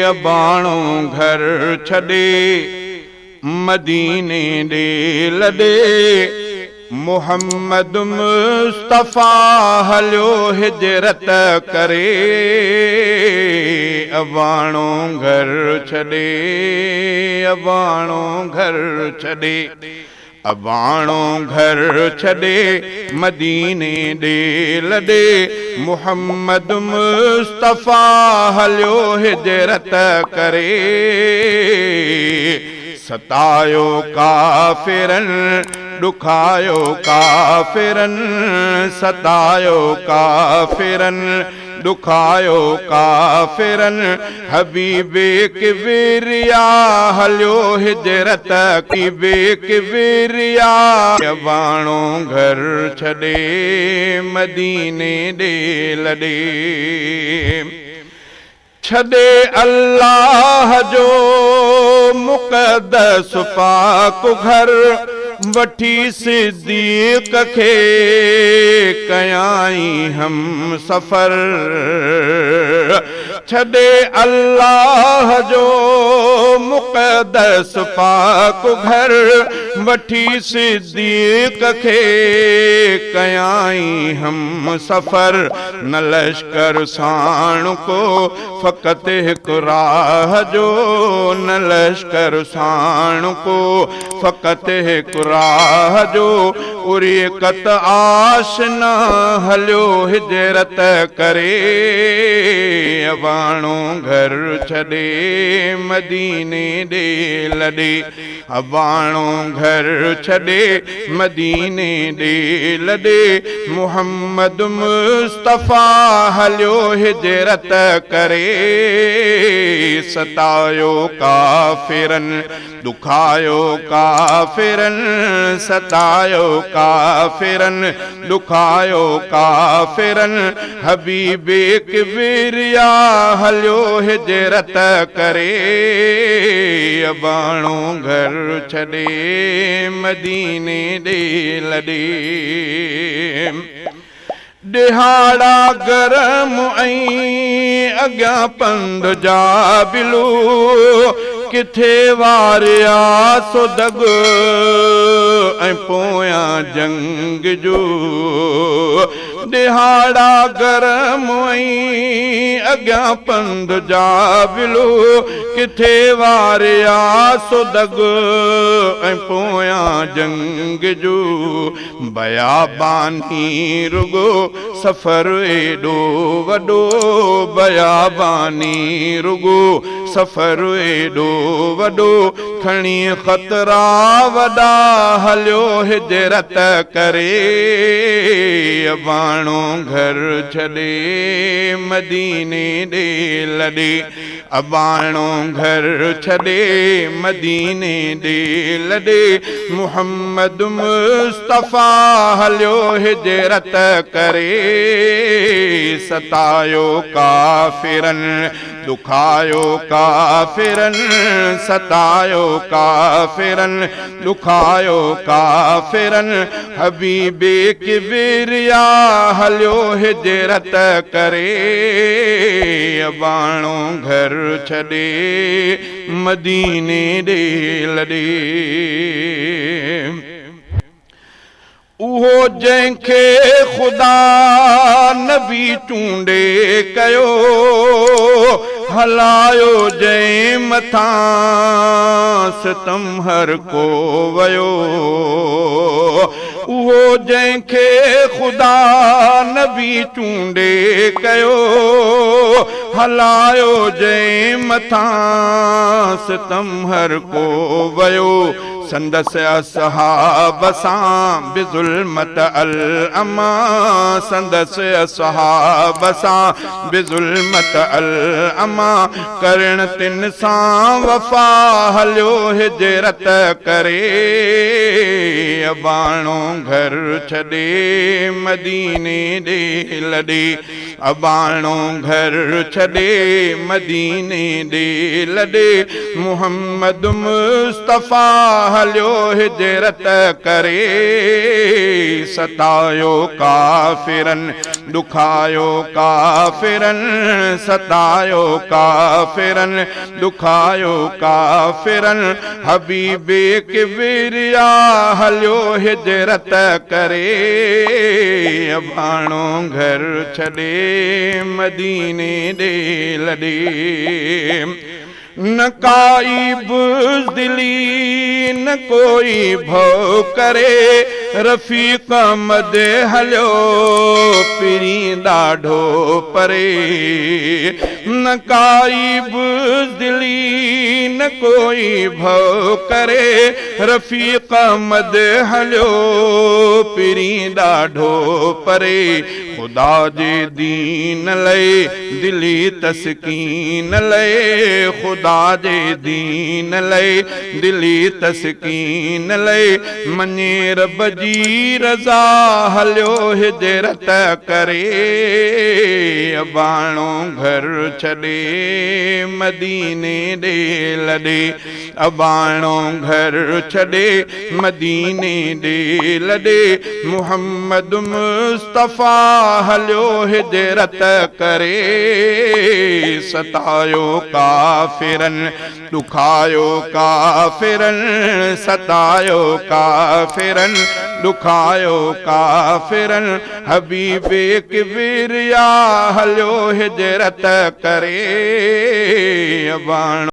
اباڻو گهر ڇڏي مديني ڏي لڏي محمد مصطفيٰ هليو هجرت ڪري اباڻو گهر ڇڏي اباڻو گهر ڇڏي اباڻو گهر ڇڏي مديني ڏي لڏي محمد مصطفيٰ هليو هجرت ڪري ستايو ڪافرن ڏکايو ڪافرن ستايو ڪافرن ڏکايو ڪافرن حبيب ڪبريا هليو هجرت حبيب ڪبريا اباڻو گهر ڇڏي مديني ڏي لڏي ڇڏي الله جو مقدس پاڪ گهر وٺي صديق کي ڪيائين هم سفر ڇڏي الله جو مقدس پاڪ گهر وٺي صديق کي ڪيائين هم سفر نه لشڪر ساڻ ڪو فقط هڪ راهه جو نه لشڪر ساڻ ڪو فقط هڪ راهه جو اريقت آشنا هليو هجرت ڪري اباڻو گهر ڇڏي مديني ڏي لڏي اباڻو گهر ڇڏي مديني ڏي لڏي محمد مصطفيٰ هليو هجرت ڪري ستايو ڪافرن ڏکايو ڪافرن ستايو ڪافرن ڏکايو ڪافرن حبيب ڪبريا هليو هجرت ڪري اباڻو گهر ڇڏي مديني ڏي لڏي ڏهاڙا گرم ۽ اڳيان پنڌ جابلو ڪٿي واريا سو دڳ ۽ پويان جنگ جو ڏهاڙا گرم ۽ اڳيان پنڌ جابلو ڪٿي واريا سو دڳ ۽ پويان جنگ جو بياباني رڳو سفر ايڏو وڏو بياباني رڳو سفر ايڏو وڏو کڻي خطرا وڏا هليو هجرت ڪري اباڻو گهر ڇڏي مديني ڏي لڏي اباڻو گهر ڇڏي مديني ڏي لڏي محمد مصطفيٰ هليو هجرت ڪري ستايو ڪافرن ڏکايو ڪافرن ستايو ڪافرن ڏکايو ڪافرن حبيب ڪبريا هليو هجرت ڪري اباڻو گهر ڇڏي مديني ڏي لڏي. اهو جنهن کي خدا نبي چونڊي ڪيو، هلايو جنهن مٿان ستم هر ڪو ويو. اهو جنهن کي خدا نبي چونڊي ڪيو، هلايو جنهن مٿان ستم هر ڪو ويو. سندس اصحاب سان بظلمت العميٰ سندس اصحاب سان بظلمت العميٰ ڪرڻ تن سان وفا هليو هجرت ڪري اباڻو گهر ڇڏي مديني ڏي لڏي اباڻو گهر ڇڏي مديني ڏي لڏي محمد مصطفيٰ هليو هجرت ڪري. ستايو ڪافرن ڏکايو ڪافرن، ستايو ڪافرن ڏکايو ڪافرن، حبيب ڪبريا هليو هجرت ڪري. اباڻو گهر ڇڏي مديني ڏي لڏي. نه ڪائي بزدلي نه ڪوئي ڀؤ ڪري، رفيق احمد هليو پرين ڏاڍو پري. نه ڪائي بزدلي نه ڪوئي ڀؤ ڪري، رفيق احمد هليو پرين ڏاڍو پري. خدا جي دين لئي دلي تسڪين لئي، خدا جي دين لئي دلي تسڪين لئي، مڃي رب جي رضا هليو هجرت ڪري. اباڻو گهر ڇڏي مديني ڏي لڏي، اباڻو گهر ڇڏي مديني ڏي لڏي. محمد مصطفيٰ هليو هجرت ڪري. ستايو ڪافرن ڏکايو ڪافرن، ستايو ڪافرن ڏکايو ڪافرن، حبيب ڪبريا هليو هجرت ڪري. اباڻو